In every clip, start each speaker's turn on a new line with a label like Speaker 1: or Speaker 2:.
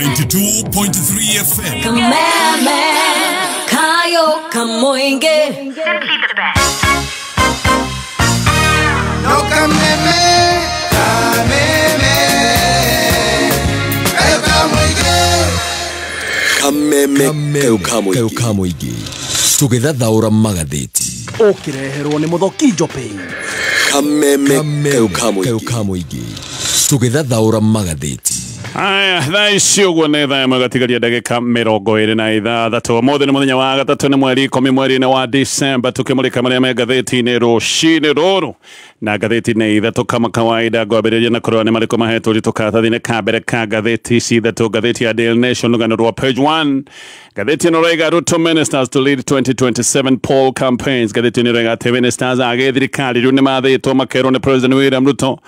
Speaker 1: 92.3 FM.
Speaker 2: Kameme kayo kamoinge.
Speaker 3: Simply the best.
Speaker 4: No kameme, kameme, kayo kamoinge.
Speaker 5: Kameme kayo kamoinge. Tugithathaura magatheti.
Speaker 6: Ukireherwo ni Muthoki Njopei.
Speaker 5: Kameme kayo kamoinge. Tugithathaura magatheti.
Speaker 7: Aya, thaa ici ũguo nĩ thaa ĩmwe gatigaria ndagĩka 26. Ũmũthĩ nĩ mũthenya wa gatatũ, nĩ mweri 10 mweri-inĩ wa December, tukĩmũrĩka marĩa me ngathĩti-inĩ rũcinĩ rũrũ. Na ngathĩti-inĩ ithatũ kama kawaida ngwambĩrĩria na kũrora nĩ marĩkũ mahetwo ũritũ karatathi-inĩ ka mbere ka ngathĩti ici ithatũ. Ngathĩti ya Daily Nation rũgano rwa page 1. Ngathĩti ĩno ĩroiga Ruto ministers to lead 2027 poll campaigns. Ngathĩti ĩno ĩroiga atĩ ministers a gĩthirikari rĩu nĩ mathĩtwo makerwo nĩ President William Ruto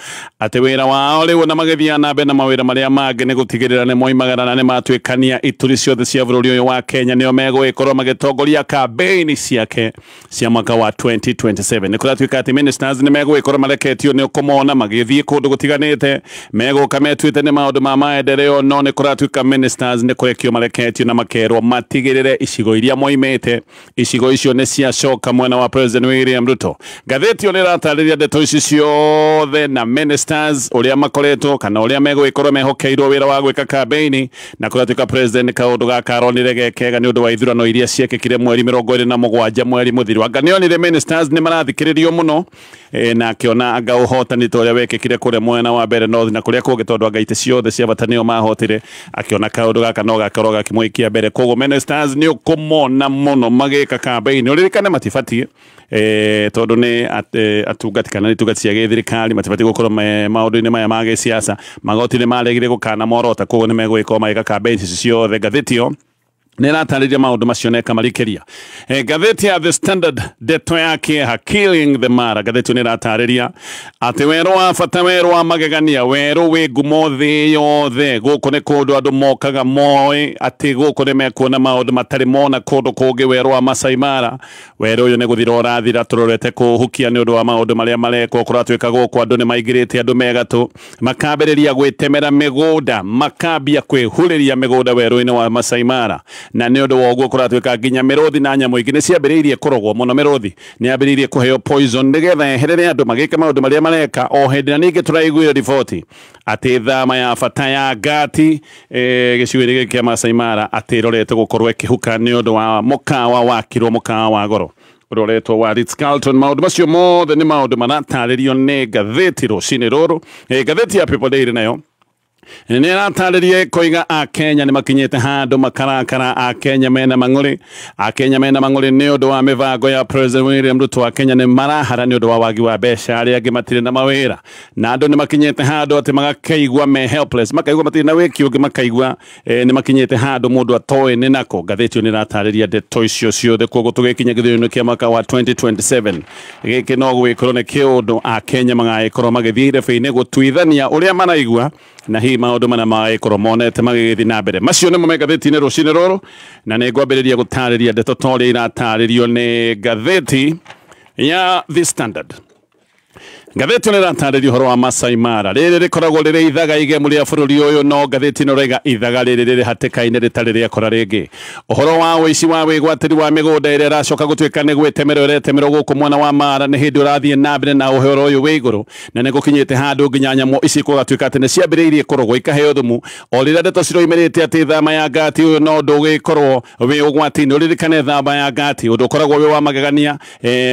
Speaker 7: atĩ wĩra wao rĩu na magĩthiĩ na mbere na mawĩra marĩa mangĩ nĩ gũtigĩrĩra nĩ moimagara na nĩ matuĩkania ituri ciothe cia bũrũri ũyũ wa Kenya nĩo megũgĩkorwo magĩtongoria campaign ciake cia mwaka wa 2027. Nĩ kũratuĩka atĩ ministers nĩ megũgĩkorwo mareketio nĩ ũkũmona magĩthiĩ kũndũ gũtiganĩte, megũka metuĩte nĩ maũndũ ma maendeleo, no nĩ kũratuĩka ministers nĩ kũrekio mareketio na makerwo matigĩrĩre icigo iria moimĩte, icigo icio nĩ ciacoka mwena wa President William Ruto. Ngathĩti ĩyo nĩ ĩratarĩria ndeto ici ciothe na ministers ũrĩa makoretwo kana ũrĩa megũgĩkorwo mehokeirwo wĩra wa gwĩka campaign, na kũratuĩka president kaũndũ gaka aronire gekega nĩ ũndũ wa ithurano iria ciekĩkire mweri 27 mweri mũthiru. Anga nĩonire ministers nĩ marathikĩrĩrio mũno, na akĩona anga ũhotani ta ũrĩa wekĩkire kũrĩa mwena wa Mbeere North na kũrĩa kũngĩ, tondũ anga itĩ ciothe cia bata nĩo mahotire, akĩona kaũndũ gaka no gakorwo gakĩmũikia mbere. Koguo ministers nĩ ũkũmona mũno magĩka campaign. Ũririkane matibatiĩ, tondũ nĩ atungati kana nĩ itungati cia gĩthirikari, matibatiĩ gũkorwo maũndũ-inĩ maya ma gĩsiasa. Magoti nĩ maregire gũkana morota, koguo nĩ megũgĩkorwo magĩka campaign ici ciothe. Ngathĩti ĩyo nĩ ĩratarĩria maũndũ macio na ĩkamarikĩria. Ngathĩti ya The Standard, ndeto ya kĩeha, Killing the Mara. Ngathĩti ĩyo nĩ ĩratarĩria atĩ werũ wa bata, werũ wa magegania, werũ wĩ ngumo thĩ yothe. Gũkũ nĩ kũndũ andũ mokaga moĩ atĩ gũkũ nĩ mekuona maũndũ matarĩ mona kũndũ kũngĩ, werũ wa Masai Mara. Werũ ũyũ nĩ gũthira ũrathira, tũrorete kũhukia nĩ ũndũ wa maũndũ marĩa marekwo. Kũratuĩka gũkũ andũ nĩ maingĩrĩte, andũ megatũ makambĩrĩria gwĩtemera mĩgũnda, makambia kwĩhurĩria mĩgũnda werũ-inĩ wa Masai Mara. Na nĩ ũndũ wa ũguo kũratuĩka nginya mĩrũthi na nyamũ ingĩ nĩ ciambĩrĩirie kũrogwo mũno. Mĩrũthi nĩ yambĩrĩirie kũheo poison nĩgetha yeherere andũ magĩke maũndũ marĩa mareka. O hĩndĩ na ningĩ tũraiguire riboti atĩ thama ya bata ya ngati gĩcigo-inĩ gĩkĩ kĩa Masai Mara atĩ ĩrorete gũkorwo ĩkĩhuka nĩ ũndũ wa mũkawa wakirwo, mũkawa wa goro ũroretwo wa Ritz Carlton. Maũndũ macio mothe nĩ maũndũ maratarĩrio nĩ ngathĩti rũcinĩ rũrũ. Ngathĩti ya People Daily nayo nĩ ĩratarĩria koiga Akenya nĩ makinyĩte handũ makarakara. Akenya mena mang'ũrĩ, Akenya mena mang'ũrĩ nĩ ũndũ wa mĩbango ya President William Ruto. Akenya nĩ marahara nĩ ũndũ wa wagi wa mbeca, arĩa angĩ matirĩ na mawĩra, na andũ nĩ makinyĩte handũ atĩ magakaigua me helpless, makaigua matirĩ na wĩki ũngĩ, makaigua nĩ makinyĩte handũ mũndũ atoĩ nĩ nako. Ngathĩti ĩyo nĩ ĩratarĩria ndeto icio ciothe. Koguo tũgĩkinya gĩthurano kĩa mwaka wa 2027 gĩkĩ no gwĩkorwo nĩ kĩũndũ Akenya magagĩkorwo magĩthiĩ irebe-inĩ gũtuithania ũrĩa maraigua na hihi maũndũ mana magagĩkorwo monete magĩgĩthiĩ na mbere. Macio nĩmo me ngathĩti-inĩ rũcinĩ rũrũ, na nĩ ngwambĩrĩria gũtarĩria ndeto ta ũrĩa iratarĩrio nĩ ngathĩti ya The Standard. Ngathĩti ĩno ĩratarĩria ũhoro wa Masai Mara. Rĩrĩ rĩkoragwo rĩrĩ ithaga igemu rĩa bũrũri ũyũ, no ngathĩti ĩno ĩroiga ithaga rĩrĩ rĩrĩ hatĩka-inĩ rĩtarĩ rĩakora rĩngĩ. Ũhoro wa ũici wa wĩgwatĩri wa mĩgũnda ĩrĩa ĩracoka gũtuĩka nĩ gwĩtemerwo ĩretemerwo gũkũ mwena wa Mara nĩ hĩndĩ ũrathiĩ na mbere na ũhoro ũyũ wĩ igũrũ, na nĩ gũkinyĩte handũ nginya nyamũ ici gũgatuĩka atĩ nĩ ciambĩrĩirie kũrogwo ikaheo thumu. O rĩrĩa ndeto ciroimĩrĩte atĩ thama ya ngati ũyũ no ndũgĩkorwo wĩ ũgwati-inĩ. Ũririkane thama ya ngati ũndũ ũkoragwo wĩ wa magegania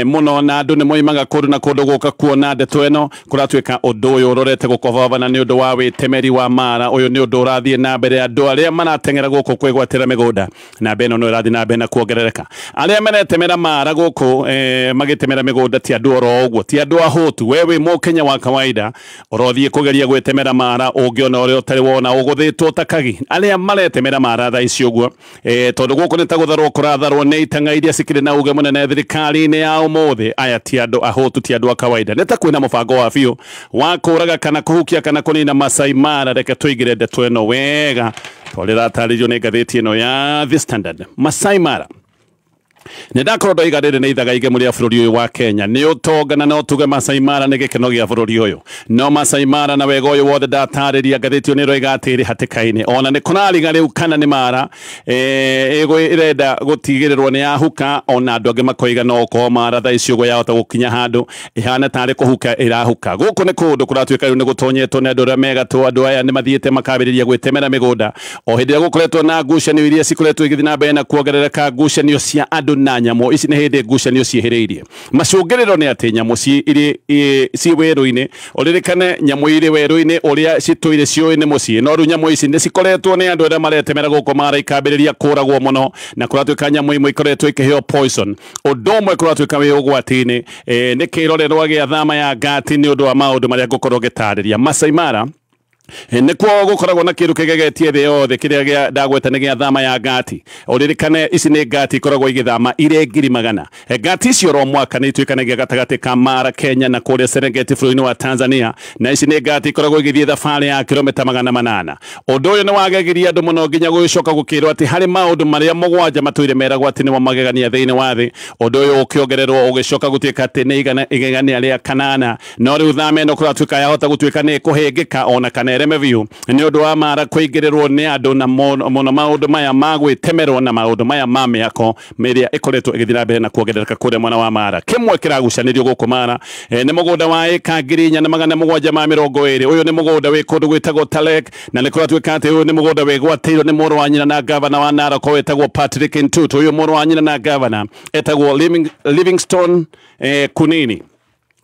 Speaker 7: mũno, na andũ nĩ moimaga kũndũ na kũndũ gũka kuona ndeto ĩno. Kũratuĩka ũndũ ũyũ ũrorete gũkobabana nĩ ũndũ wa wĩtemeri wa Mara. Ũyũ nĩ ũndũ ũrathiĩ na mbere, andũ arĩa marateng'era gũkũ kwĩgwatĩra mĩgũnda namba ĩno no ĩrathiĩ na mbere na kuongerereka. Arĩa maretemera Mara gũkũ magĩtemera mĩgũnda ti andũ oro ũguo, ti andũ ahũtu. We wĩ mũkenya wa kawaida ũrothiĩ kũgeria gwĩtemera Mara, ũngĩona ũrĩa ũtarĩ wona ũgũthĩtwo ta kagi. Arĩa maretemera Mara thaa ici ũguo, tondũ gũkũ nĩ ta gũtharwo kũratharwo nĩ itang'a iria cikĩrĩ na uge mũnene thirikari-inĩ ya ũmũthĩ. Aya ti andũ ahũtu, ti andũ a kawaida. Nĩ ta kwĩna mũbango wa biũ wa kũraga kana kũhukia kana kũnina Masai Mara. Reke tũigĩre ndeto ĩno wega tondũ ĩratarĩrio nĩ ngathĩti ĩno ya The Standard. Masai Mara Nĩ ndakorwo ndoiga rĩrĩ nĩ ithaga igemu rĩa bũrũri ũyũ wa Kenya nĩ ũtonga na no tuge Masai Mara nĩ gĩkeno gĩa bũrũri ũyũ. No Masai Mara na wega ũyũ wothe ndatarĩria ngathĩti ĩyo nĩ ĩroiga atĩ ĩrĩ hatĩka-inĩ. Ona nĩ kũrariga rĩu kana nĩ Mara ĩrenda gũtigĩrĩrwo nĩ yahuka, ona andũ angĩ makoiga no ũkorwo Mara thaa ici ũguo yahota gũkinya handũ ĩhana tarĩ kũhuka ĩrahuka. Gũkũ nĩ kũndũ kũratuĩka rĩu nĩ gũtonyetwo nĩ andũ arĩa megatũ. Andũ aya nĩ mathiĩte makambĩrĩria gwĩtemera mĩgũnda o hĩndĩ ĩrĩa gũkoretwo na ngucanio iria cikoretwo igĩthiĩ na mbere na kuongerereka, ngucanio cia andũ na nyamũ. Ici nĩ hĩndĩ ngucanio ciĩhĩrĩirie. Macũngĩrĩro nĩ atĩ nyamũ ci werũ-inĩ, ũririkane nyamũ irĩ werũ-inĩ ũrĩa citũire ciũĩ nĩ mũciĩ, no rĩu nyamũ ici nĩ cikoretwo nĩ andũ arĩa maretemera gũkũ Mara ikambĩrĩria kũragwo mũno, na kũratuĩka nyamũ imwe ikoretwo ikĩheo poison. Ũndũ ũmwe kũratuĩka wĩ ũgwati-inĩ nĩ kĩrorerwa gĩa thama ya ngati nĩ ũndũ wa maũndũ marĩa ngũkorwo ngĩtarĩria. Masai Mara nĩkuo gũkoragwo na kĩndũ kĩgegetie thĩ yothe kĩrĩa ndagweta nĩ gĩa thama ya ngati. Ũririkane ici nĩ ngati ikoragwo igĩthama irĩ 100,000. Ngati icio oro mwaka nĩ ituĩkanagia gatagatĩ ka Mara Kenya na kũrĩa Serengeti bũrũri-inĩ wa Tanzania, na ici nĩ ngati ikoragwo igĩthiĩ thabarĩ ya kilomita 800. Ũndũ ũyũ nĩ wagegirie andũ mũno nginya gũgĩcoka gũkĩrwo atĩ harĩ maũndũ marĩa 7 matũire meragwo atĩ nĩmo magegania thĩinĩ wa thĩ. Ũndũ ũyũ ũkĩongererwo ũgĩcoka gũtuĩka atĩ nĩ igegania rĩa 8, no rĩu thama ĩno kũratuĩka yahota gũtuĩka nĩ ĩkũhĩngĩka ona kana ĩreme biũ nĩ ũndũ wa Mara kũingĩrĩrwo nĩ andũ na mũno maũndũ maya ma gwĩtemerwo na maũndũ maya ma mĩako mĩrĩa ĩkoretwo ĩgĩthiĩ na mbere na kuongerereka kũrĩa mwena wa Mara. Kĩmwe kĩragucanĩrio gũkũ Mara nĩ mũgũnda wa ĩka 4720. Ũyũ nĩ mũgũnda wĩ kũndũ gwĩtagwo Talek, na nĩ kũratuĩka atĩ ũyũ nĩ mũgũnda wĩgwatĩirwo nĩ mũrũ wa nyina na gavana wa Narok wĩtagwo Patrick Ntutu. Ũyũ mũrũ wa nyina na gavana etagwo Livingstone Kunini.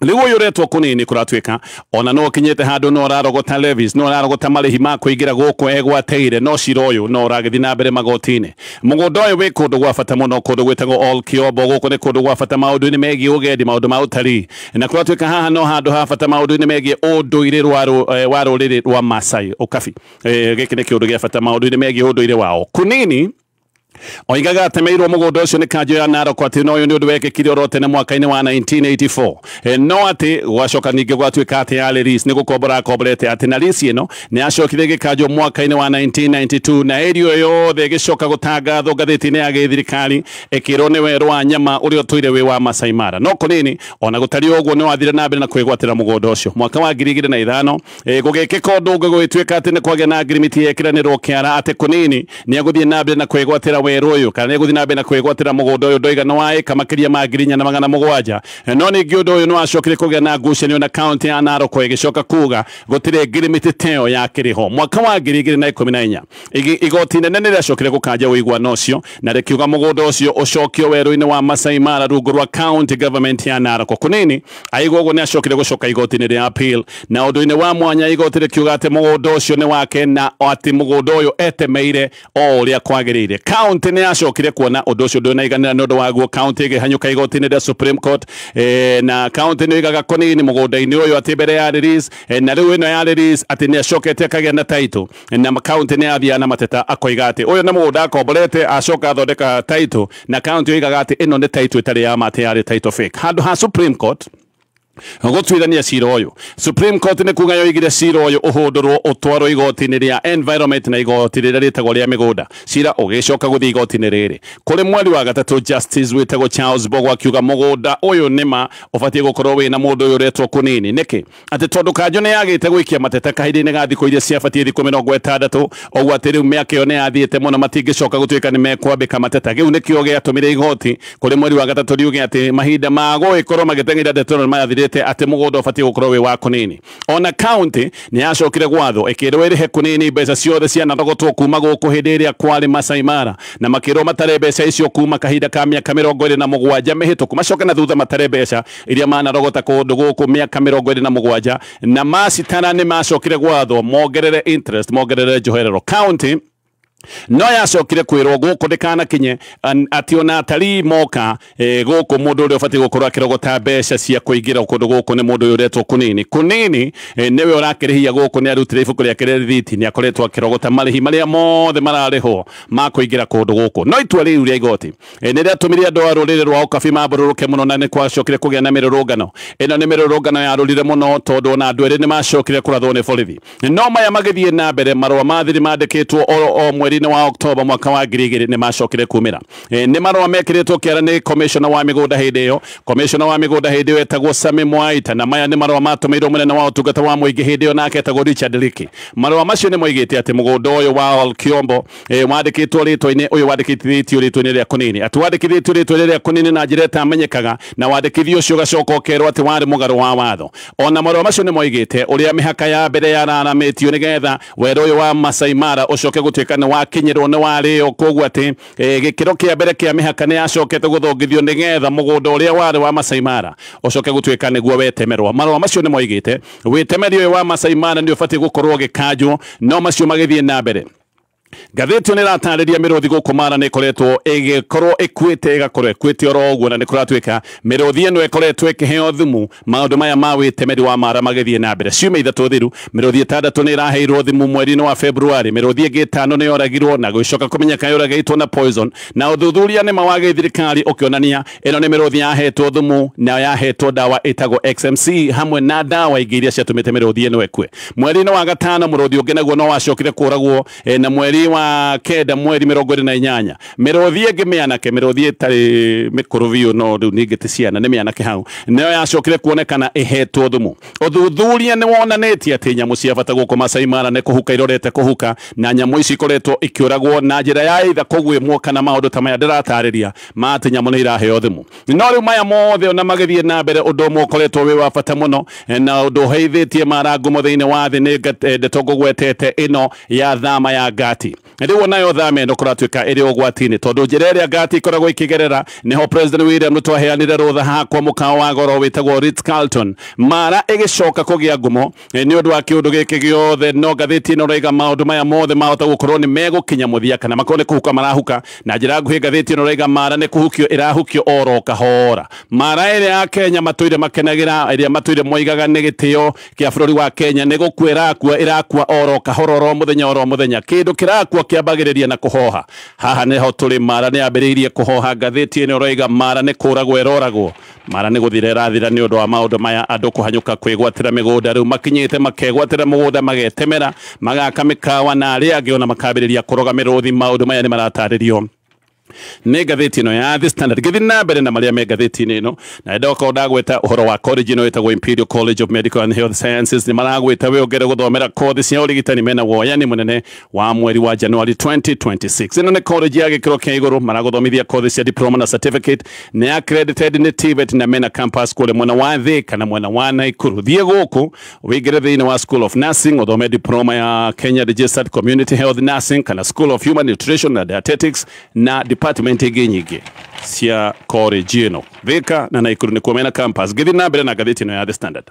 Speaker 7: Rĩu ũyũ ũretwo Kunini kũratuĩka ona no ũkinyĩte handũ no ũrarogota levies, no ũrarogota marĩhi ma kũingĩra gũkũ egwatĩire, no cira ũyũ no ũragĩthiĩ na mbere magoti-inĩ. Mũgũnda ũyũ wĩ kũndũ gwa bata mũno, kũndũ gwĩtagwo Ol Kiobo. Gũkũ nĩ kũndũ gwa bata maũndũ-inĩ megiĩ ũgendi, maũndũ ma ũtarii, na kũratuĩka haha no handũ ha bata maũndũ-inĩ megiĩ ũndũire wa rũrĩrĩ rwa Maasai Ũkabi. Gĩkĩ nĩ kĩũndũ gĩa bata maũndũ-inĩ megiĩ ũndũire wao. Kunini oigaga atemeirwo mũgũnda ũcio nĩ kanjũ ya Narok atĩ no ũyũ nĩ ũndũ wekĩkire oro tene mwaka-inĩ wa 1984, no atĩ gwacoka ningĩ gwatuĩka atĩ yarĩ lease, nĩ gũkombora akomborete, atĩ na lease ĩno nĩ yacokire ĩgĩkanjwo mwaka-inĩ wa 1992, na area ĩyo yothe ĩgĩcoka gũtangathwo ngathĩti-inĩ ya gĩthirikari ĩkĩrwo nĩ werũ wa nyama ũrĩa ũtũire wĩ wa Masai Mara. No Kunini ona gũtariĩ ũguo nĩ wathire na mbere na kwĩgwatĩra mũgũnda ũcio. Mwaka wa 2005 gũgĩkĩka ũndũ ũngĩ gũgĩtuĩka atĩ nĩ kwagĩa na ngirimiti yekĩranĩrwo kĩara atĩ Kunini nĩ egũthiĩ na mbere na kwĩgwatĩra werũ ũyũ, kana nĩ egũthiĩ na mbere na kwĩgwatĩra mũgũnda ũyũ ndoiga nĩ wa ĩka makĩria ma 4700. No ningĩ ũndũ ũyũ nĩ wacokire kũgĩa na ngucanio na kaunti ya Narok ĩgĩcoka kuga gũtirĩ ngirimiti ta ĩyo yakĩrĩ ho. Mwaka wa 2014 igoti inene nĩ rĩacokire gũkanja ũiguano ũcio na rĩkiuga mũgũnda ũcio ũcokio werũ-inĩ wa Masai Mara rungu rwa county government ya Narok. Kunini aigua ũguo nĩ acokire gũcoka igoti-inĩ rĩa appeal, na ũndũ-inĩ wa mwanya igoti rĩkiuga atĩ mũgũnda ũcio nĩ wake na atĩ mũgũnda ũyũ etemeire o ũrĩa kwagĩrĩire. Kaunti nĩ yacokire kuona ũndũ ũcio ndũnaiganĩra nĩ ũndũ waguo, kaunti ĩgĩhanyũka igoti-inĩ rĩa Supreme Court, na kaunti nĩ ĩigaga Kunini mũgũnda-inĩ ũyũ atĩ mbere ya release, na rĩu ĩno ya release atĩ nĩ acokete akagĩa na title, na kaunti nĩ yathiaga na mateta akoiga atĩ ũyũ nĩ mũgũnda akomborete acoka athondeka title, na kaunti yoigaga atĩ ĩno nĩ title ĩtarĩ ya ma, atĩ yarĩ title fake. Handũ ha Supreme Court gũtuithania cira ũyũ, Supreme Court nĩ kuga yoigire cira ũyũ ũhũndũrwo ũtwarwo igoti-inĩ rĩa environment na igoti rĩrĩa rĩtagwo rĩa mĩgũnda. Cira ũgĩcoka gũthiĩ igoti-inĩ rĩrĩ kũrĩ mweri wa 3, Justice wĩtagwo Charles Bogo akiuga mũgũnda ũyũ nĩma ũbatiĩ gũkorwo wĩna mũndũ ũyũ ũretwo Kunini. Nĩkĩ? Atĩ tondũ kanjũ nĩ yagĩte gũikia mateta kahinda-inĩ ga thikũ iria ciabatiĩ thikũ 60, ũguo atĩ rĩu mĩaka ĩyo nĩ yathiĩte mũno, matingĩcoka gũtuĩka nĩ mekwambĩka mateta. Kĩu nĩkĩo gĩatũmire igoti kũrĩ mweri wa 3 riuge atĩ mahinda ma gũgĩkorwo magĩteng'era ndeto nĩ mathirĩte, atĩ mũgũnda ũbatiĩ gũkorwo wĩ wa Kunini. Ona kaunti nĩ yacokire gwathwo ĩkĩrwo ĩrĩhe Kunini mbeca ciothe cianarogotwo kuma gũkũ hĩndĩ ĩrĩa kwarĩ Masai Mara, na makĩrwo matare mbeca icio kuma kahinda ka mĩaka 27 mĩhĩtũku, macoke na thutha matare mbeca iria manarogota kũndũ gũkũ mĩaka 27, na macitara nĩ macokire gwathwo mongerere interest, mongerere njoherero. Kaunti no yacokire kwirwo gũkũ ndĩkanakinye atĩ ona atarii moka gũkũ mũndũ ũrĩa ũbatiĩ gũkorwo akĩrogota mbeca cia kũingĩra kũndũ gũkũ nĩ mũndũ ũyũ ũretwo Kunini. Kunini nĩwe ũrakĩrĩhia gũkũ, nĩ arutire ibuku rĩake rĩa rĩthiti, nĩ akoretwo akĩrogota marĩhi marĩa mothe mararĩhwo ma kũingĩra kũndũ gũkũ. No itua rĩu rĩa igoti nĩ rĩatũmire andũ a rũrĩrĩ rwa Ũkabi mambũrũrũke mũno, na nĩ kwacokire kũgĩa na mĩrũrũngano. Ĩno nĩ mĩrũrũngano yarũrire mũno tondũ ona andũ erĩ nĩ macokire kũrathwo nĩ borithi. No maya magĩthiĩ na mbere, marũa ma thiri mandĩkĩtwo o mweri-inĩ wa Oktoba mwaka wa 2000 nĩ macokire kumĩra. Nĩ marũa mekĩrĩtwo kĩara nĩ commissioner wa mĩgũnda hĩndĩ ĩyo. Commissioner wa mĩgũnda hĩndĩ ĩyo etagwo Sami Mwaita, na maya nĩ marũa matũmĩirwo mũnene wa ũtungata wa mũingĩ hĩndĩ ĩyo nake etagwo Richard Leakey. Marũa macio nĩ moigĩte atĩ mũgũnda ũyũ wa Olkiombo wandĩkĩtwo rĩtwa-inĩ ũyũ wandĩkithĩtio rĩtwa-inĩ rĩa Kunini, atĩ wandĩkithĩtio rĩtwa-inĩ rĩa Kunini na njĩra ĩtamenyekaga, na wandĩkithio ũcio ũgacoka ũkerwo atĩ warĩ mũgarũ wa watho. Ona marũa macio nĩ moigĩte ũrĩa mĩhaka ya mbere yararamĩtio nĩgetha werũ ũyũ wa Masai Mara ũcoke gũtuĩka nĩ wakinyĩrwo nĩ warĩo, koguo atĩ gĩkĩro kĩa mbere kĩa mĩhaka nĩ yacokete gũthongithio nĩgetha mũgũnda ũrĩa warĩ wa Masai Mara ũcoke gũtuĩka nĩguo wetemerwo. Marũa macio nĩ moigĩte wĩtemeri ũyũ wa Masai Mara nĩ ũbatiĩ gũkorwo ũgĩkanjwo, no macio magĩthiĩ na mbere. Ngathĩti nĩ ĩratarĩria mĩrũthi gũkũ Mara nĩ ĩkoretwo ĩgĩkorwo ĩkuĩte ĩgakorwo ĩkuĩte oro ũguo, na nĩ kũratuĩka mĩrũthi ĩno ĩkoretwo ĩkĩheo thumu maũndũ maya ma wĩtemeri wa Mara magĩthiĩ na mbere. Ciumia 3 thiru, mĩrũthi 6 nĩ ĩraheirwo thumu mweri-inĩ wa February, mĩrũthi ĩngĩ 5 nĩ yoragirwo na gũcoka kũmenyeka yoragĩtwo na poison, na ũthuthuria nĩ ma wa gĩthirikari ũkĩonania ĩno nĩ mĩrũthi yahetwo thumu na yahetwo ndawa ĩtagwo XMC hamwe na ndawa ingĩ iria ciatũmĩte mĩrũthi ĩno ĩkue. Mweri-inĩ wa 5 mũrũthi ũngĩ naguo no wacokire kũragwo, na mweri wa 9 mweri 28 mĩrũthi ĩngĩ mĩanake, mĩrũthi ĩtarĩ mĩkũrũ biũ no rĩu ningĩ ti ciana, nĩ mĩanake hau, nĩyo yacokire kuonekana ĩhetwo thumu. Ũthuthuria nĩ wonanĩtie atĩ nyamũ cia bata gũkũ Masai Mara nĩ kũhuka irorete kũhuka, na nyamũ ici ikoretwo ikĩũragwo na njĩra ya itha kũguĩmwo kana maũndũ ta maya ndĩratarĩria ma atĩ nyamũ nĩ iraheo thumu. No rĩu maya mothe ona magĩthiĩ na mbere, ũndũ ũmwe ũkoretwo wĩ wa bata mũno na ũndũ ũheithĩtie Mara ngumo thĩinĩ wa thĩ nĩ ndeto ngũgwetete ĩno ya thama ya Ngati. Rĩu onayo thama ĩno kũratuĩka ĩrĩ ũgwati-inĩ tondũ njĩra ĩrĩa Ngati ĩkoragwo ĩkĩgerera nĩho President William Ruto aheanire rũtha hakwa mũkawa wa goro wĩtagwo Ritz Carlton. Mara ĩgĩcoka kũgĩa ngumo nĩ ũndũ wa kĩũndũ gĩkĩ gĩothe, no ngathĩti ĩno ĩraiga maũndũ maya mothe mahota gũkorwo nĩ megũkinya mũthia kana makorwo nĩ kũhuka marahuka. Na njĩra nguhĩ ngathĩti ĩno ĩraiga Mara nĩ kũhukio ĩrahukio oro kahora. Mara ĩrĩa ya Kenya matũire makenagĩra, ĩrĩa matũire moigaga nĩ gĩtĩo kĩa bũrũri wa Kenya, nĩ gũkua ĩrakua ĩrakua oro kahora oro mũthenya oro mũthenya. Kĩndũ kĩrakua kĩambagĩrĩria na kũhoha. Haha nĩho tũrĩ, Mara nĩ yambĩrĩirie kũhoha. Ngathĩti ĩno ĩroiga Mara nĩ kũragwo ĩroragwo, Mara nĩ gũthira ĩrathira nĩ ũndũ wa maũndũ maya, andũ kũhanyũka kwĩgwatĩra mĩgũnda. Rĩu makinyĩte makegwatĩra mũgũnda, magetemera, magaka mĩkawa, na arĩa angĩ ona makambĩrĩria kũroga mĩrũthi. Maũndũ maya nĩ maratarĩrio nĩ ngathĩti ĩno ya The Standard. Gĩthiĩ na mbere na marĩa me ngathĩti-inĩ ĩno, na ndoka ndagweta ũhoro wa college ĩno ĩtagwo Imperial College of Medical and Health Sciences. Nĩ maragwĩta wĩongere gũthomera kothi cia ũrigitani mena woyani mũnene wa mweri wa January 2026. Ĩno nĩ college ya gĩkĩro kĩa igũrũ, maragũthomithia kothi cia diploma na certificate, nĩ accredited nĩ TVET na mena campus kũrĩa mwena wa Thika na mwena wa Nakuru. Thiĩ gũkũ wĩingĩre thĩinĩ wa School of Nursing ũthome diploma ya Kenya Registered Community Health Nursing kana School of Human Nutrition na Dietetics na department ĩngĩ nyingĩ cia college ĩno. Thika na Nakuru nĩkuo mena campus. Gĩthiĩ na mbere na ngathĩti ĩno ya The Standard.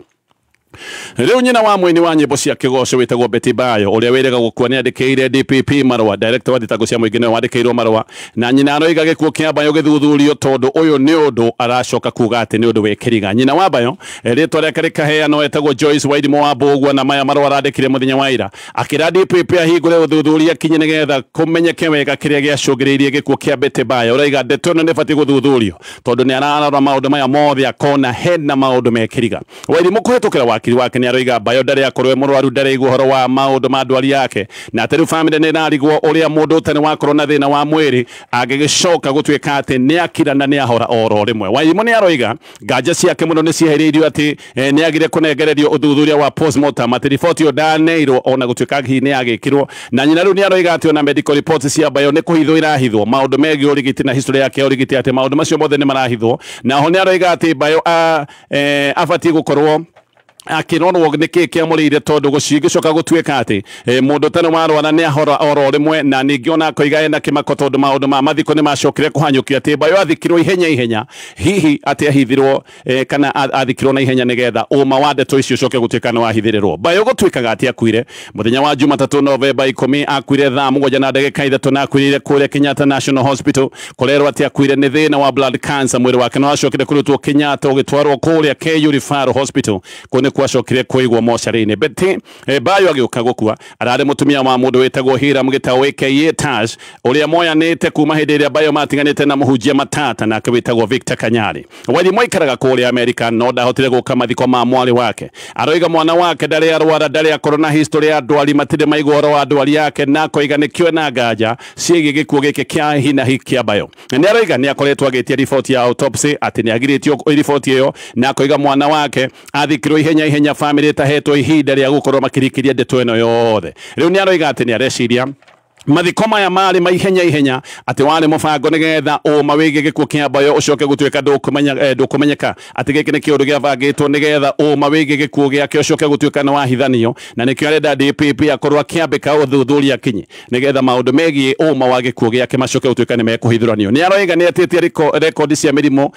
Speaker 7: Rĩu nyina wa mũini wa nyĩmbo cia kĩgoco wĩtagwo Betty Bayo ũrĩa wĩrĩga gũkua nĩ andĩkĩire DPP marũa, director wa thitango cia mũingĩ nĩwe wandĩkĩirwo marũa, na nyina aroiga gĩkuũ kĩa Bayo gĩthuthurio tondũ ũyũ nĩ ũndũ aracoka kuga atĩ nĩ ũndũ wĩ kĩriga. Nyina wa Bayo rĩtwa rĩake rĩkaheanwo etagwo Joyce Wairimu wa Mbũgua, na maya marũa arandĩkire mũthenya wa ira akĩra DPP ahingũre ũthuthuria kinye nĩgetha kũmenyeke wega kĩrĩa gĩacũngĩrĩirie gĩkuũ kĩa Betty Bayo. Ũraiga ndeto ĩno nĩ ĩbatiĩ gũthuthurio tondũ nĩ ararora maũndũ maya mothe akona hena maũndũ me kĩriga. Wairimu kũhĩtũkĩra wakiri wake nĩ aroiga Bayo ndarĩ akorwo e mũrwaru, ndarĩ aigua ũhoro wa maũndũ ma ndwari yake, na atĩ rĩu famĩlĩ nĩ ĩrarigwo ũrĩa mũndũ ũtarĩ wakorwo na thĩna wa mwĩrĩ angĩgĩcoka gũtuĩka atĩ nĩ akira na nĩ ahora oro rĩmwe. Wairimu nĩ aroiga nganja ciake mũno nĩ ciehereirio atĩ nĩ agire kũnengererio ũthuthuria wa postmortem, atĩ riboti ĩyo ndaneirwo ona gũtuĩka hihi nĩ yagĩkirwo. Na nyina rĩu nĩ aroiga atĩ ona medical reports cia Bayo nĩ kũhithwo irahithwo maũndũ megiĩ ũrigiti na history yake ya ũrigiti, atĩ maũndũ macio mothe nĩ marahithwo. Na ho nĩ aroiga atĩ Bayo abatiĩ gũkorwo akĩrorwo nĩkĩ kĩamũrĩire tondũ gũcingĩcoka gũtuĩka atĩ mũndũ ũtarĩ warwara nĩ ahora oro rĩmwe. Na ningĩ ona akoiga ena kĩmako tondũ maũndũ ma mathiko nĩ macokire kũhanyũkio atĩ Bayo athikirwo ihenya ihenya, hihi atĩ ahithirwo kana athikirwo na ihenya nĩgetha ũma wa ndeto icio ũcoke gũtuĩka nĩ wahithĩrĩrwo. Bayo gũtuĩkaga atĩ akuire mũthenya wa Jumatatũ Novemba 10, akuire thaa 7:03 na akuire kũrĩa Kenyatta National Hospital. Kũrerwo atĩ akuire nĩ thĩna wa blood cancer. Mwĩrĩ wake nĩ wacokire kũrutwo Kenyatta ũgĩtwarwo kũrĩa KU Referral Hospital kũu nĩkuo nĩkuo acokire kũigwo mocarĩ-inĩ. Betty Bayo agĩũka gũkua ararĩ mũtumia wa mũndũ wĩtagwo Hiram Gitau aka Taj, ũrĩa moyanĩte kuma hĩndĩ ĩrĩa Bayo matiganĩte na mũhunjia matata nake wĩtagwo Victor Kanyari. Wairimu aikaraga kũrĩa Amerika no ndahotire gũka mathiko ma mwarĩ wake. Aroiga mwana wake ndarĩ arwara, ndarĩ akorwo na history ya ndwari, matirĩ maigua ũhoro wa ndwari yake, na akoiga nĩkĩo na nganja ciĩgiĩ gĩkuũ gĩkĩ kĩa hinahi kĩa Bayo. Nĩ aroiga nĩ akoretwo agĩtia riboti ya autopsy atĩ nĩ agirĩtio riboti ĩyo, na akoiga mwana wake athikirwo ihenya ihenya, family ĩtahetwo ihinda rĩa gũkorwo makĩrikĩria ndeto ĩno yothe. Rĩu nĩ aroiga atĩ nĩ areciria mathiko maya marĩ ma ihenya ihenya atĩ warĩ mũbango nĩgetha ũma wĩgiĩ gĩkuũ kĩa Bayo ũcoke gũtuĩka ndũkũmenyeka atĩ gĩkĩ nĩ kĩũndũ gĩabangĩtwo nĩgetha ũma wĩgiĩ gĩkuũ gĩake ũcoke gũtuĩka nĩ wahithanio, na nĩkĩo arenda DPP akorwo akĩambĩka ũthuthuria kinyi nĩgetha maũndũ megiĩ ũma wa gĩkuũ gĩake macoke gũtuĩka nĩ mekũhithũranio. Nĩ aroiga nĩ etĩtie rekondi cia mĩrimũ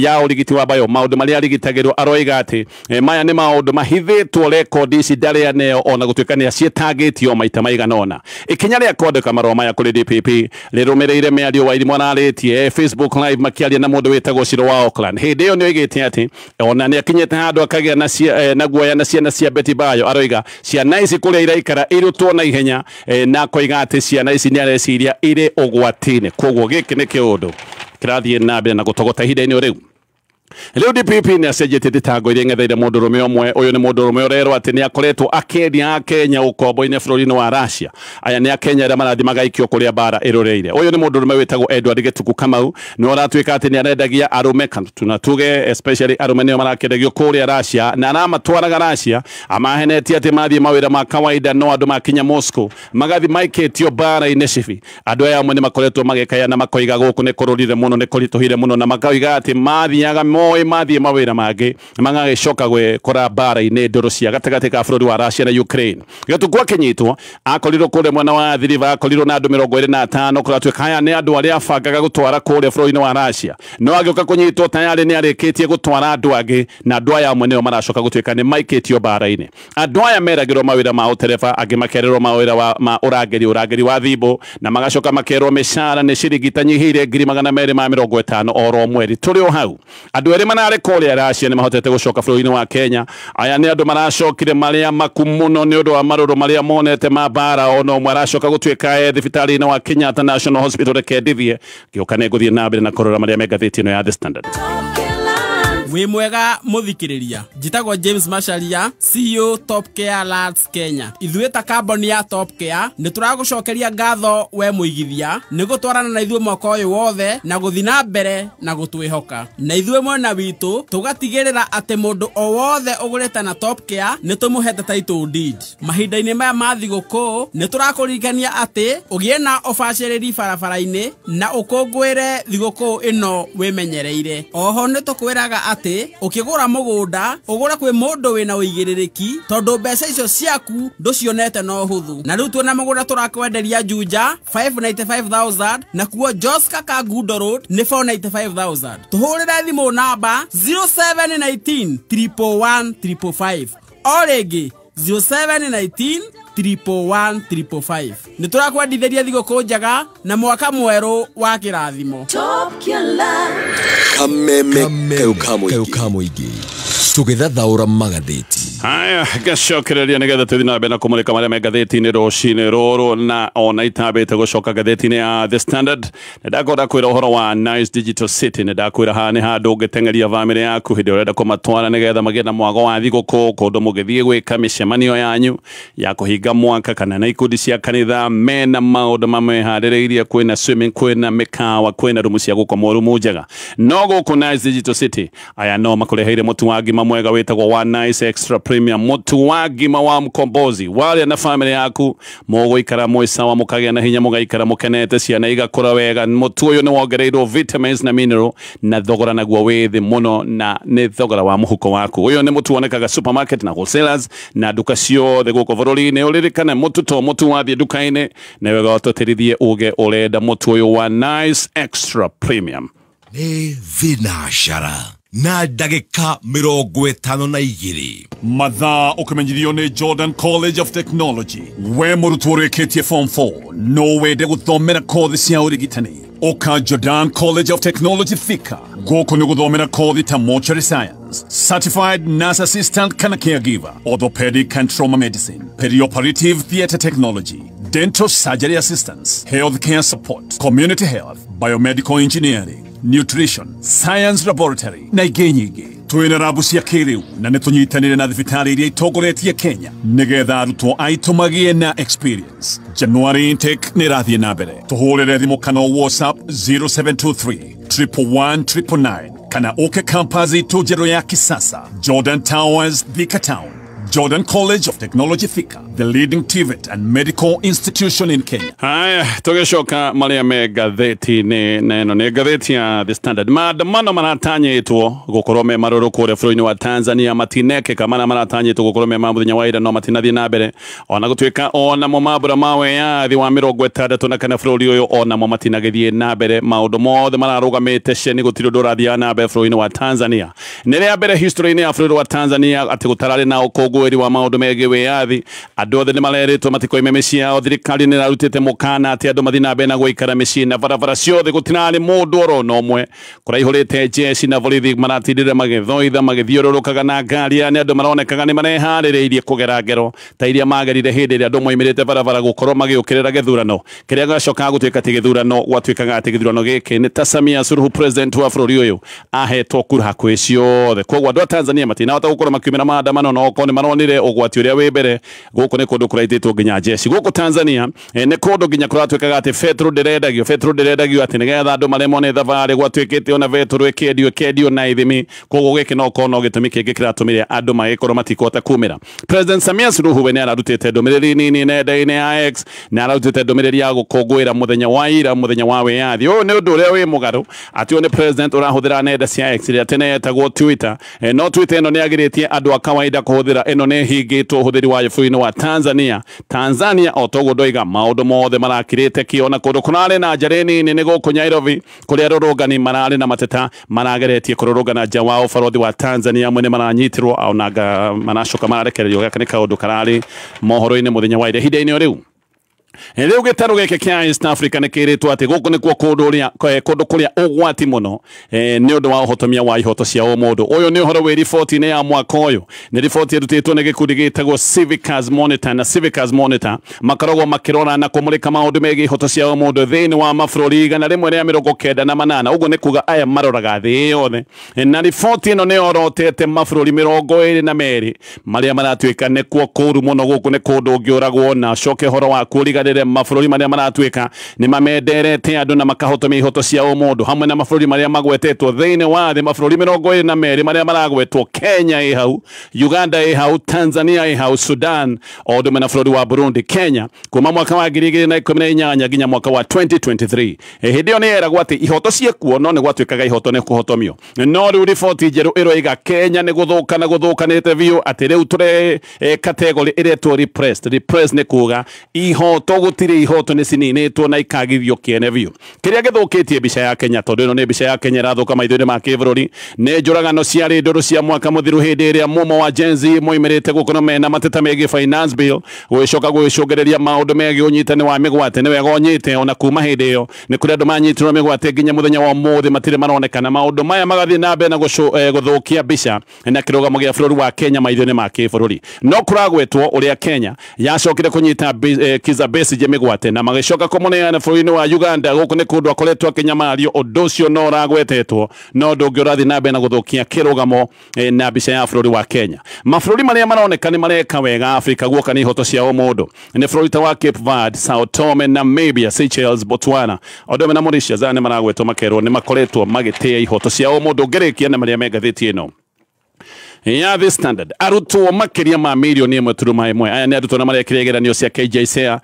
Speaker 7: ya ũrigiti wa Bayo, maũndũ marĩa arigitagĩrwo, aroiga atĩ maya nĩ maũndũ mahithĩtwo, rekondi ici ndarĩ aneo ona gũtuĩka nĩ aciĩtangĩtio maita maigana ũna. Ikinya rĩa kwandĩka marũa maya kũrĩ DPP rĩrũmĩrĩire mĩario Wairimu ararĩtie Facebook Live makĩaria na mũndũ wĩtagwo Ciro wa Auckland. Hĩndĩ ĩyo nĩ oigĩte atĩ ona nĩ akinyĩte handũ akagĩa na guoya na ciana cia Betty Bayo. Aroiga ciana ici kũrĩa iraikara irutwo na ihenya, na akoiga atĩ ciana ici nĩ areciria irĩ ũgwati-inĩ. Koguo gĩkĩ nĩ kĩũndũ kĩrathiĩ na mbere na gũtogota ihinda-inĩ rĩu. Rĩu DPP nĩ acenjetie thitango iria ng'etheire mũndũrũme ũmwe. Ũyũ nĩ mũndũrũme ũrerwo atĩ nĩ akoretwo akĩendia Akenya ũkombo-inĩ bũrũri-inĩ wa Russia. Aya nĩ Akenya arĩa marathiĩ magaikio kũrĩa mbara ĩroreire. Ũyũ nĩ mũndũrũme wĩtagwo Edward Gĩtuku Kamau, nĩ ũratuĩka atĩ nĩ arendagia arũme, kana tunatuge especially arũme nĩo marakĩendagio kũrĩa Russia, na aramatwaraga Russia amahenetie atĩ mathiĩ mawĩra ma kawaida, no andũ makinya Moscow magathiĩ maikĩtio mbara-inĩ cibi. Andũ aya amwe nĩ makoretwo magĩkaya na makoiga gũkũ nĩ kũrũrire mũno, nĩ kũritũhire mũno, na makoiga atĩ mathiaga moĩ mathiĩ mawĩra mangĩ magagĩcoka gwĩkora mbara-inĩ ndũrũ cia gatagatĩ ka bũrũri wa Russia na Ukraine. Gĩtuku akĩnyitwo akorirwo kũrĩa mwena wa Athi River, akorirwo na andũ 25, kũratuĩka aya nĩ andũ arĩa abangaga gũtwara kũrĩa bũrũri-inĩ wa Russia, no agĩũka kũnyitwo tayarĩ nĩ arĩkĩtie gũtwara andũ angĩ, na andũ aya amwe nĩo maracoka gũtuĩka nĩ maikĩtio mbara-inĩ. Andũ aya meragĩrwo mawĩra ma ũtereba, angĩ makerĩrwo mawĩra ma ũrangĩri wa thimũ, na magacoka makerwo mĩcara nĩ ciringi itanyihĩire 250 oro mweri. Tũrĩ o hau andũ erĩ manarĩ kũrĩa Russia nĩ mahotete gũcoka bũrũri-inĩ wa Kenya. Aya nĩ andũ maracokire marĩa maku mũno nĩ ũndũ wa marũrũ marĩa monete ma mbara. Ona ũmwe aracoka gũtuĩka thibitarĩ-inĩ wa Kenyatta National Hospital. Reke ndithie ngĩũka nĩ ngũthiĩ na mbere na kũrora marĩa me ngathĩti ĩno ya The Standard.
Speaker 1: Wĩ mwega mũthikĩrĩria, njĩtagwo James Macharia, CEO Top Care Lads Kenya. Ithuĩ ta kambuni ya Top Care nĩ tũragũcokeria ngatho we mũigithia nĩ gũtwarana na ithuĩ mwaka ũyũ wothe na gũthiĩ na mbere na gũtwĩhoka. Na ithuĩ mwena witũ tũgatigĩrĩra atĩ mũndũ o wothe ũgũrĩte na Top Care nĩ tũmũhete title deed. Mahinda-inĩ maya ma thigũkũ nĩ tũrakũririkania atĩ ũgĩe na ũbacĩrĩri barabara-inĩ na ũkũngũĩre thigũkũ ĩno wĩmenyereire. Oho nĩ tũkwĩraga atĩ ũkĩgũra mũgũnda ũgũre kwĩ mũndũ wĩna ũigĩrĩrĩki, tondũ mbeca icio ciaku ndũcionete no hũthũ. Na rĩu tuona mũgũnda tũrakwenderia Juja 595,000, na kuo Joska Kangundo Road nĩ 495,000. Tũhũrĩre thimũ namba 0719 111 555, o rĩngĩ 0719 111 555. Nĩ tũrakwendithĩria thigũkũ njega na mwaka mwerũ wa kĩrathimo.
Speaker 5: Kameme kaũkamũingĩ tũgĩthathaũra magathĩti.
Speaker 7: Haya, ngacokereria nĩgetha tũthiĩ na mbere na kũmũrĩka marĩa me ngathĩti-inĩ rũcinĩ rũrũ, na ona itambĩte gũcoka ngathĩti-inĩ ya The Standard. Nĩ ndakorwo ndakwĩra ũhoro wa Nice Digital City, nĩ ndakwĩra haha nĩ handũ ũngĩteng'eria bamĩrĩ yaku hĩndĩ ĩrĩa ũrenda kũmatwara nĩgetha magĩe na mwago wa thigũkũ, kũndũ mũgĩthiĩ gwĩka mĩcemanio yanyu ya kũhinga mwaka kana na ikundi cia kanitha. Mena maũndũ mameharĩrĩirie, kwĩna swimming, kwĩna mĩkawa, kwĩna rumu cia gũkomwo, rumu njega. No gũkũ Nice Digital City aya no makũreheire mũtu wa ngima mwega wĩtagwo wa Nice Extra Premium, mũtu wa ngima wa mkombozi. Warĩa na famĩlĩ yaku mũgũikara mwĩ sawa, mũkagĩa na hinya, mũgaikara mũkenete, ciana igakũra wega. Mũtu ũyũ nĩ wongereirwo vitamins na mineral, na thogora naguo wĩ thĩ mũno, na nĩ thogora wa mũhuko waku. Ũyũ nĩ mũtu wonekaga supermarket na wholesalers na nduka ciothe gũkũ bũrũri-inĩ. Ũririkane mũtu to mũtu wathiĩ nduka-inĩ nĩ wega ũtũtĩrithie uge ũrenda mũtu ũyũ wa Nice Extra Premium.
Speaker 8: Nĩ thinacara na ndagĩka 52.
Speaker 7: Mathaa ũkĩmenyithio nĩ Jordan College of Technology. We mũrutwo ũrĩkĩtie form 4 no wende gũthomera kothi cia ũrigitani, ũka Jordan College of Technology Thika. Gũkũ nĩ gũthomera kothi ta mortuary science,
Speaker 9: assistance, certified nurse assistant kana caregiver, orthopedic and trauma medicine, perioperative theater technology, dental surgery assistance, healthcare support, community health, biomedical engineering, nutrition, science laboratory na ingĩ nyingĩ. Twĩna rabu cia kĩrĩu na nĩ tũnyitanĩre na thibitarĩ iria itongoretie Kenya nĩgetha arutwo aitũ magĩe na experience. January intake nĩ ĩrathiĩ na mbere. Tũhũrĩre thimũ kana WhatsApp 0723 111 999 kana ũke campus itũ njerũ ya kisasa, Jordan Towers, Thika Town. Jordan College of Technology Thika, the leading TVET and medical institution in Kenya.
Speaker 7: Haya, tũgĩcoka marĩa me ngathĩti-inĩ na ĩno nĩ ngathĩti ya The Standard. Maandamano maratanyĩtwo gũkorwo me marũrũ kũrĩa bũrũri-inĩ wa Tanzania matinekĩka, marĩa maratanyĩtwo gũkorwo me ma mũthenya wa ira no matinathiĩ na mbere, ona gũtuĩka onamo mambũra ma wĩyathi wa 64 bũrũri ũyũ onamo matinagĩthiĩ na mbere. Maũndũ mothe mararũgamĩte ceni, gũtirĩ ũndũ ũrathiaga na mbere bũrũri-inĩ wa Tanzania. Nĩ rĩa mbere history-inĩ ya bũrũri wa Tanzania atĩ gũtararĩ na ũkũngũĩri wa maũndũ megiĩ wĩyathi. Andũ othe nĩ marerĩtwo matikoime mĩciĩ yao. Thirikari nĩ ĩrarutĩte mũkana atĩ andũ mathiĩ na mbere na gũikara mĩciĩ na barabara ciothe gũtirarĩ mũndũ oro na ũmwe. Kũraihũrĩte jeshi na borithi maratindire magĩthoitha magĩthiũrũrũkaga na ngari, nĩ andũ maronekaga nĩ mareharĩrĩirie kũgera ngero ta iria magerire hĩndĩ ĩrĩa andũ moimĩrĩte barabara gũkorwo magĩũkĩrĩra gĩthurano kĩrĩa gĩacokaga gũtuĩka ti gĩthurano, gwatuĩkaga atĩ gĩthurano gĩkĩ nĩ ta Samia Suluhu president wa bũrũri ũyũ ahetwo kura hakuhĩ ciothe. Koguo andũ a Tanzania matinahota gũkorwo makiumĩra maandamano, no okorwo nĩ maronire ũgwati ũrĩa wĩ mbere. Gũkũ nĩ kũndũ kũraitĩtwo nginya jeshi gũkũ Tanzania, nĩ kũndũ nginya kũratuĩkaga atĩ betũrũ ndĩrendagio, betũrũ ndĩrendagio atĩ nĩgetha andũ maremwo nĩ thabarĩ. Gwatuĩkĩte ona betũrũ ĩkĩendio na ithimi. Koguo gĩkĩ no korwo no gĩtũmi kĩngĩ kĩratũmire andũ magĩkorwo matikũhota kumĩra. President Samia Suluhu we nĩ ararutĩte ndũmĩrĩri nini nenda-inĩ ya X, nĩ ararutĩte ndũmĩrĩri ya gũkũngũĩra mũthenya wa ira, mũthenya wa wĩyathi. Ũyũ nĩ ũndũ ũrĩa wĩ mũgarũ atĩ ũyũ nĩ president ũrahũthĩra nenda cia X ĩrĩa tene yetagwo Twitter. No Twitter ĩno nĩ yagirĩtie andũ a kawaida kũhũthĩra, ĩno nĩ hingĩtwo ũhũthĩri wayo bũrũri-inĩ wa Tanzania. Tanzania o toguo ndoiga maũndũ mothe marakirĩte kĩo, na kũndũ kũrarĩ na njarĩ nini nĩ gũkũ Nairobi kũrĩa arũrũngani mararĩ na mateta marageretie kũrũrũngana nja wa ũbarũthi wa Tanzania. Amwe nĩ maranyitirwo ona maracoka mararekererio. Gaka nĩ kaũndũ kararĩ mohoro-inĩ mũthenya wa ira. Ihinda-inĩ o rĩu rĩu gĩtarũ gĩkĩ kĩa East Africa nĩ kĩrĩtwo atĩ gũkũ nĩkuo kũndũ kũrĩa ũgwati mũno nĩ ũndũ wa ũhotomia wa ihoto cia ũmũndũ. Ũyũ nĩ ũhoro wĩ riboti-inĩ ya mwaka ũyũ, nĩ riboti ĩrutĩtwo nĩ gĩkundi gĩtagwo Civicus Monitor, na Civicus Monitor makoragwo makĩrora na kũmũrĩka maũndũ megiĩ ihoto cia ũmũndũ thĩinĩ wa mabũrũri 198. Ũguo nĩ kuga aya maroraga thĩ yothe, na riboti ĩno nĩ yorotete mabũrũri 22 marĩa maratuĩka nĩkuo kũũru mũno. Gũkũ nĩ kũndũ ũngĩũragwo na ũcoke ũhoro waku ũriganĩre. Mabũrũri marĩa maratuĩka nĩ mamenderete andũ na makahotomia ihoto cia ũmũndũ, hamwe na mabũrũri marĩa magwetetwo thĩinĩ wa thĩ, mabũrũri 22 marĩa maragwetwo. Kenya ĩ hau, Uganda ĩ hau, Tanzania ĩ hau, Sudan o ũndũ ũmwe na bũrũri wa Burundi. Kenya kuma mwaka wa 2018 nginya mwaka wa 2023, hĩndĩ ĩyo nĩ yeragwo atĩ ihoto ciĩkuo, no nĩ gwatuĩkaga ihoto nĩ kũhotomio. No rĩu riboti njerũ ĩroiga Kenya nĩ gũthũka na gũthũkanĩte biũ, atĩ rĩu tũrĩ category ĩretwo repressed. Repressed nĩ kuga ihoto gũtirĩ, ihoto nĩ cininĩtwo na ikagithio kĩene biũ. Kĩrĩa gĩthũkĩtie mbica ya Kenya, tondũ ĩno nĩ mbica ya Kenya ĩrathũka maitho-inĩ ma kĩbũrũri, nĩ njũragano ciarĩ ndũrũ cia mwaka mũthiru hĩndĩ ĩrĩa mumo wa Gen Z moimĩrĩte gũkorwo mena mateta megiĩ finance bill, gũgĩcoka gũgĩcũngĩrĩria maũndũ megiĩ ũnyitani wa mĩgwate. Nĩ wega ũnyite, ona kuma hĩndĩ ĩyo nĩ kũrĩ andũ manyitirwo mĩgwate nginya mũthenya wa ũmũthĩ matirĩ maronekana. Maũndũ maya magathiĩ na mbere na gũthũkia mbica na kĩrũgamo gĩa bũrũri wa Kenya maitho-inĩ ma kĩbũrũri. No kũragwetwo ũrĩa Kenya yacokire kũnyita Kizza Besigye mĩgwate na magĩcoka kũmũneana bũrũri-inĩ wa Uganda. Gũkũ nĩ kũndũ akoretwo akĩnyamario, ũndũ ũcio no ũragwetetwo, no ũndũ ũngĩ ũrathiĩ na mbere na gũthũkia kĩrũgamo na mbica ya bũrũri wa Kenya. Mabũrũri marĩa maroneka nĩ mareka wega Afrika guoka nĩ ihoto cia ũmũndũ nĩ bũrũri ta wa Cape Verde, Sao Tome, Namibia, Seychelles, Botswana o ũndũ ũmwe na Mauritius. Aya nĩ maragwetwo makerwo nĩ makoretwo magĩtĩa ihoto cia ũmũndũ. Ngĩrĩkia na marĩa me ngathĩti ĩno ya The Standard, arutwo makĩria ma mirioni 1.1. Aya nĩ arutwo na marekire igeranio cia KJSEA,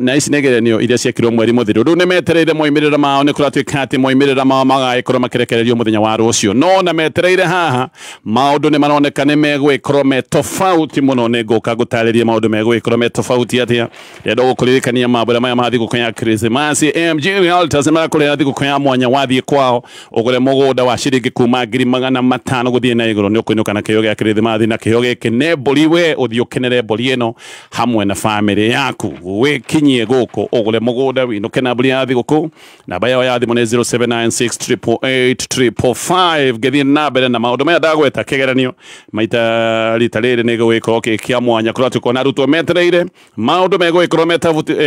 Speaker 7: na ici nĩ igeranio iria ciekirwo mweri mũthiru. Rĩu nĩ metereire moimĩrĩro mao, nĩ kũratuĩka atĩ moimĩrĩro mao magagĩkorwo makĩrekererio mũthenya wa rũciũ. No na metereire haha maũndũ nĩ maroneka nĩ megwĩkorwo me tofauti mũno. Nĩ ngũka ngũtarĩrie maũndũ megwĩkorwo me tofauti atĩa. Ndĩrenda gũkũririkania mambũra maya ma thigũkũ ya Krismasi. AMG Realtors nĩ marakũrehera thigũkũ ya mwanya, wathiĩ kwao ũgũre mũgũnda wa ciringi kuma 500,000 gũthiĩ na igũrũ, nĩ kũinũka na kĩheo gĩa kĩrĩthimathi na kĩheo gĩkĩ nĩ mbũri we ũthiĩ ũkenere mbũri ĩno hamwe na famĩlĩ yaku wĩkinyie gũkũ ũgũre mũgũnda wĩinũke na mbũri ya thigũkũ. Namba yao ya thimũ nĩ 0796 888 555. Ngĩthiĩ na mbere na maũndũ maya ndagweta kĩgeranio maita rita rĩrĩ nĩ gĩgũgĩkorwo kĩ kĩa mwanya kũratuĩka na arutwo metereire maũndũ megũgĩkorwo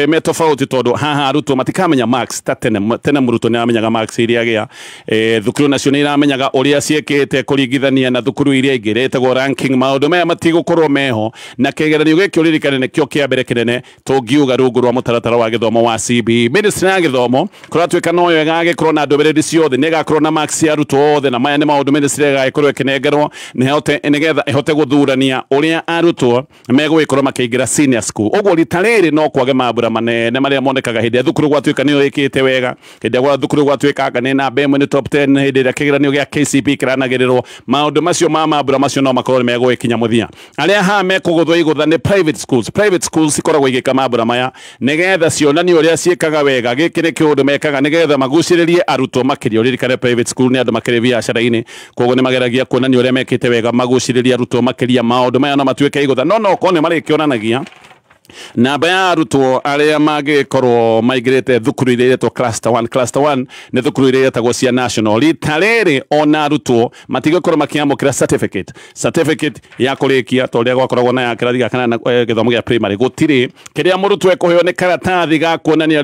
Speaker 7: me tofauti tondũ haha arutwo matikamenya marks ta tene tene mũrutwo nĩ amenyaga marks iria agĩa thukuru nacio nĩ iramenyaga ũrĩa ciĩkĩte kũringithania na thukuru iria ingĩ rĩtagwo ranking. Maũndũ maya matigũkorwo meho na kĩgeranio gĩkĩ ũririkane nĩkĩo kĩa mbere kĩnene tũngiuga rungu rwa mũtaratara wa gĩthomo wa CBE. Ministry ya gĩthomo kũratuĩka noyo ĩgagĩkorwo na ndũmĩrĩri ciothe nĩ ĩgakorwo na marks cia arutwo othe na maya nĩ maũndũ ministry ĩgagĩkorwo ĩkĩnengerwo nĩgetha ĩhote gũthurania ũrĩa arutwo megũgĩkorwo makĩingĩra senior school. Ũguo rita rĩrĩ no kwage mambura manene marĩa monekaga hĩndĩ ya thukuru gwatuĩka nĩyo ĩkĩte wega, hĩndĩ ya thukuru gwatuĩka anga nĩ namba ĩmwe nĩ top 10, hĩndĩ ĩrĩa kĩgeranio gĩa KCPE kĩranagĩrĩrwo maũndũ macio ma mambura macio no makorwo nĩ megũgĩkinya mũthia. Arĩa haha mekũgũthwo igũtha nĩ private schools. Private schools cikoragwo igĩka mambura maya nĩgetha cionanie ũrĩa ciĩkaga wega. Gĩkĩ nĩ kĩũndũ mekaga nĩgetha magucĩrĩrie arutwo makĩria. Ũririkane private school nĩ andũ makĩrĩ biacara-inĩ, koguo nĩ mageragia kuonania ũrĩa mekĩte wega magucĩrĩrie arutwo makĩria. Maũndũ maya no matuĩke igũtha no okorwo nĩ marĩkĩonanagia namba ya arutwo arĩa mangĩkorwo maingĩrĩte thukuru iria iretwo cluster 1. Cluster 1 nĩ thukuru iria iretagwo cia national. Rita rĩrĩ ona arutwo matigũkorwo makĩamũkĩra certificate ya kũrĩkia ta ũrĩa gwakoragwo na ya kĩrathi gĩa kanana gĩthomo gĩa primary. Gũtirĩ kĩrĩa mũrutwo ekũheo nĩ karatathi ga kuonania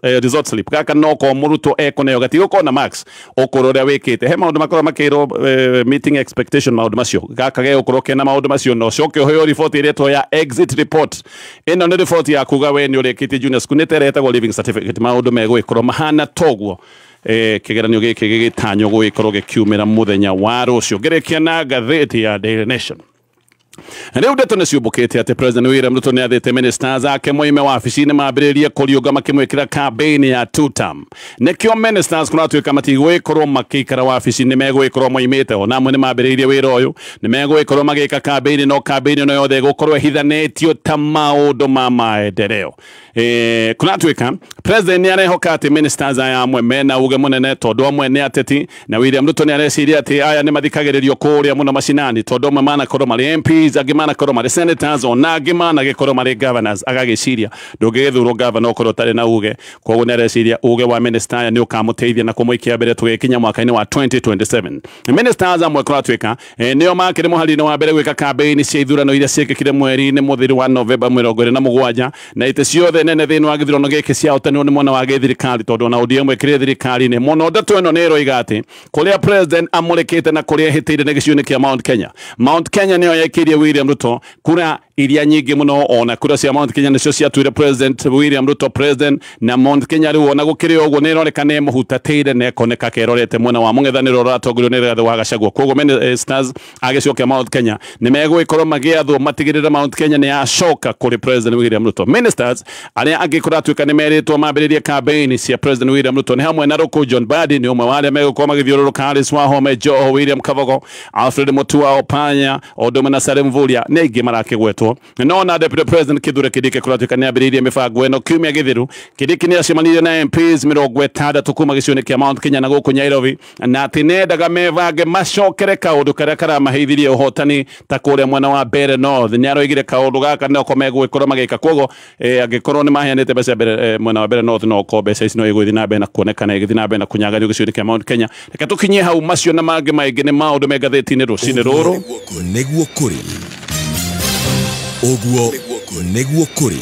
Speaker 7: result slip gaka noko mũrutwo ekũneo gatigũkorwo na marks ũkũrũ ũrĩa wĩkĩte. He maũndũ makoragwo makĩrwo meeting expectation maũndũ macio gaka gegũkorwo kena maũndũ macio na ũcoke ũheo report ĩretwo ya exit report. Ĩno nĩ report ya kuga we nĩ ũrĩkĩtie junior school nĩ ta ĩretagwo leaving certificate. Maũndũ megũgĩkorwo mahana toguo. Kĩgeranio gĩkĩ gĩgĩtanywo gũgĩkorwo gĩkiumĩra mũthenya wa rũciũ. Ngĩrĩkia na ngathĩti ya Daily Nation. Rĩu ndeto nĩ ciũmbũkĩte atĩ President William Ruto nĩ athĩte ministers ake moime wabici-inĩ mambĩrĩrie kũriũnga makĩmwĩkĩra campaign ya two term. Nĩkĩo ministers kũratuĩka matigũgĩkorwo makĩikara wabici-inĩ megũgĩkorwo moimĩte ona amwe nĩ mambĩrĩirie wĩra ũyũ nĩ megũgĩkorwo magĩka campaign no campaign ĩno yothe ĩgũkorwo ĩhithanĩtio ta maũndũ ma maendeleo. Kũratuĩka President nĩ arehoka atĩ ministers aya amwe mena uge mũnene tondũ amwe nĩ ateti na William Ruto nĩ areciria atĩ aya nĩ mathikagĩrĩrio kũrĩa mũno macinani tondũ amwe manakorwo marĩ MPs angĩ manakorwo marĩ senators ona angĩ managĩkorwo marĩ governors. Agagĩciria ndũngĩgĩthurwo governor ũkorwo ũtarĩ na uge, koguo nĩ areciria uge wa minister aya nĩ ũkamũteithia na kũmũikia mbere tũgĩkinya mwaka-inĩ wa 2027. Ministers amwe kũratuĩka nĩo makĩrĩ mũhari-inĩ wa mbere gwĩka campaign cia ithurano iria ciĩkĩkire mweri-inĩ mũthiru wa Novemba 27 na itĩ ciothe nene thĩinĩ wa gĩthurano gĩkĩ ciahotanirwo nĩ mwena wa gĩthirikari tondũ ona ODM ĩkĩrĩ thirikari-inĩ mũno. Ndeto ĩno nĩ ĩroiga atĩ kũrĩa president amũrĩkĩte na kũrĩa ĩhĩtĩire nĩ gĩcigo-inĩ kĩa Mount Kenya. Mount Kenya nĩyo yaikĩirie William Ruto kura iria nyingĩ mũno ona kura cia Mount Kenya nĩcio ciatuire President William Ruto president na Mount Kenya rĩu ona gũkĩrĩ ũguo nĩ ĩroneka nĩ ĩmũhutatĩire na ĩkoneka kerorete mwena wa mũng'ethanĩro ũratongorio nĩ Rigathĩ wa Gachagua. Koguo ministers a gĩcigo kĩa Mount Kenya nĩ megũgĩkorwo magĩathwo matigĩrĩre Mount Kenya nĩ yacoka kũrĩ President William Ruto. Ministers arĩa angĩ kũratuĩka nĩ merĩtwo mambĩrĩrie campaign cia President William Ruto nĩ hamwe na Ruku John Mbadi nĩ ũmwe wa arĩa megũkorwo magĩthiũrũrũka, Alice Wahome, Joho William Kabogo, Alfred Mutua Opanya, o ũndũ ũmwe na Salim Mvurya nĩ aingĩ marakĩgwetwo. No na Deputy President Kithure Kindiki kũratuĩka nĩ ambĩrĩirie mĩbango ĩno kiumia gĩthiru. Kindiki nĩ acemanirie na MPs 60 kuma gĩcigo-inĩ kĩa Mount Kenya na gũkũ Nairobi na atĩ nendaga mebange macokere kaũndũ karĩa karamaheithirie ũhotani ta kũrĩa mwena wa Mbeere North. Nĩ aroigire kaũndũ gaka noko megũgĩkorwo magĩka, koguo angĩkorwo nĩ maheanĩte mbeca mbere mwena wa Mbeere North no ko mbeca ici no igũgĩthiĩ na mbere na kuonekana igĩthiĩ na mbere na kũnyaganio gĩcigo-inĩ kĩa Mount Kenya. Reke tũkinyie hau macio na mangĩ maingĩ nĩ maũndũ me ngathĩti-inĩ rũcinĩ rũrũ.
Speaker 5: Nĩguo kũrĩ ũguo nĩguo kũrĩ.